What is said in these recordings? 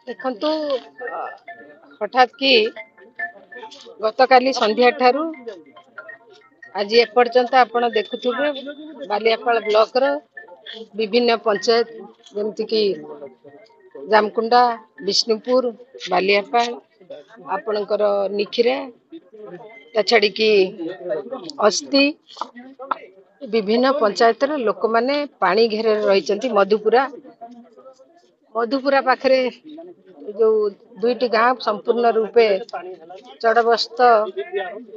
ଦେଖନ୍ତୁ, ହଠାତ୍ କି ଗତକାଲି ସନ୍ଧ୍ୟା ଠାରୁ ଆଜି ଏପର୍ଯ୍ୟନ୍ତ ଆପଣ ଦେଖୁଥିବେ ବାଲିଆପାଳ ବ୍ଲକର ବିଭିନ୍ନ ପଞ୍ଚାୟତ ଯେମିତିକି ଜାମକୁଣ୍ଡା, ବିଷ୍ଣୁପୁର, ବାଲିଆପାଳ, ଆପଣଙ୍କର ନିଖିରା, ତା ଛାଡ଼ିକି ଅସ୍ତି, ବିଭିନ୍ନ ପଞ୍ଚାୟତରେ ଲୋକମାନେ ପାଣି ଘେରରେ ରହିଛନ୍ତି। ମଧୁପୁରା ପାଖରେ ଯୋଉ ଦୁଇଟି ଗାଁ ସମ୍ପୂର୍ଣ୍ଣ ରୂପେ ଚଡ଼ବସ୍ତ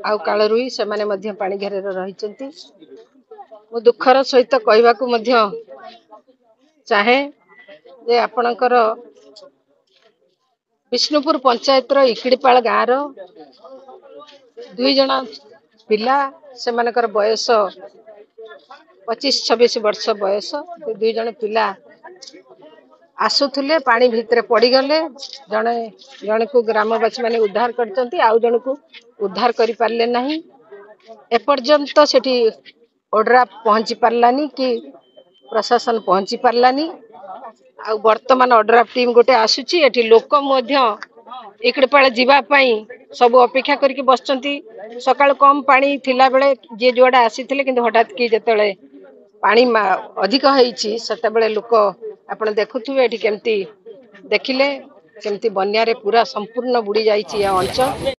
ଆଉ କାଳରୁଇ, ସେମାନେ ମଧ୍ୟ ପାଣି ଘେରରେ ରହିଛନ୍ତି। ମୁଁ ଦୁଃଖର ସହିତ କହିବାକୁ ମଧ୍ୟ ଚାହେଁ ଯେ ଆପଣଙ୍କର ବିଷ୍ଣୁପୁର ପଞ୍ଚାୟତର ଇକିଡ଼ିପାଳ ଗାଁର 2 ଜଣ ପିଲା, ସେମାନଙ୍କର ବୟସ 25-26 ବର୍ଷ ବୟସ। ସେ 2 ଜଣ ପିଲା ଆସୁଥିଲେ, ପାଣି ଭିତରେ ପଡ଼ିଗଲେ। ଜଣକୁ ଗ୍ରାମବାସୀ ମାନେ ଉଦ୍ଧାର କରିଛନ୍ତି, ଆଉ ଜଣକୁ ଉଦ୍ଧାର କରିପାରିଲେ ନାହିଁ। ଏପର୍ଯ୍ୟନ୍ତ ସେଠି ଓଡ୍ରାଫ ପହଞ୍ଚି ପାରିଲାନି କି ପ୍ରଶାସନ ପହଞ୍ଚି ପାରିଲାନି। ଆଉ ବର୍ତ୍ତମାନ ଓଡ୍ରାଫ ଟିମ୍ ଗୋଟେ ଆସୁଛି। ଏଠି ଲୋକ ମଧ୍ୟ ଇକଡ଼ପାଳ ଯିବା ପାଇଁ ସବୁ ଅପେକ୍ଷା କରିକି ବସିଛନ୍ତି। ସକାଳୁ କମ ପାଣି ଥିଲା ବେଳେ ଯିଏ ଯୁଆଡ଼େ ଆସିଥିଲେ, କିନ୍ତୁ ହଠାତ୍ କି ଯେତେବେଳେ ପାଣି ଅଧିକ ହେଇଛି ସେତେବେଳେ ଲୋକ ଆପଣ ଦେଖୁଥିବେ ଏଠି କେମିତି ଦେଖିଲେ କେମିତି ବନ୍ୟାରେ ପୁରା ସମ୍ପୂର୍ଣ୍ଣ ବୁଡ଼ି ଯାଇଛି ଏ ଅଞ୍ଚଳ।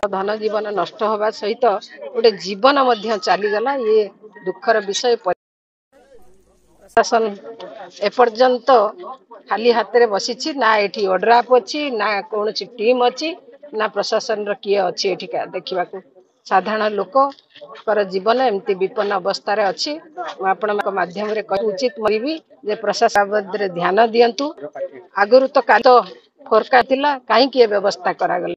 ଧନ ଜୀବନ ନଷ୍ଟ ହେବା ସହିତ ଗୋଟେ ଜୀବନ ମଧ୍ୟ ଚାଲିଗଲା। ଇଏ ଦୁଃଖର ବିଷୟ। ପ୍ରଶାସନ ଏପର୍ଯ୍ୟନ୍ତ ଖାଲି ହାତରେ ବସିଛି। ନା ଏଠି ଓଡ୍ରାଫ ଅଛି, ନା କୌଣସି ଟିମ୍ ଅଛି, ନା ପ୍ରଶାସନର କିଏ ଅଛି ଏଠି ଦେଖିବାକୁ। ସାଧାରଣ ଲୋକଙ୍କର ଜୀବନ ଏମିତି ବିପନ୍ନ ଅବସ୍ଥାରେ ଅଛି। ମୁଁ ଆପଣଙ୍କ ମାଧ୍ୟମରେ କହିବା ଉଚିତ କରିବି ଯେ ପ୍ରଶାସନ ବାବଦରେ ଧ୍ୟାନ ଦିଅନ୍ତୁ। ଆଗରୁ ତ କାଲି ତ ଫୋରକା ଥିଲା, କାହିଁକି ଏ ବ୍ୟବସ୍ଥା କରାଗଲା?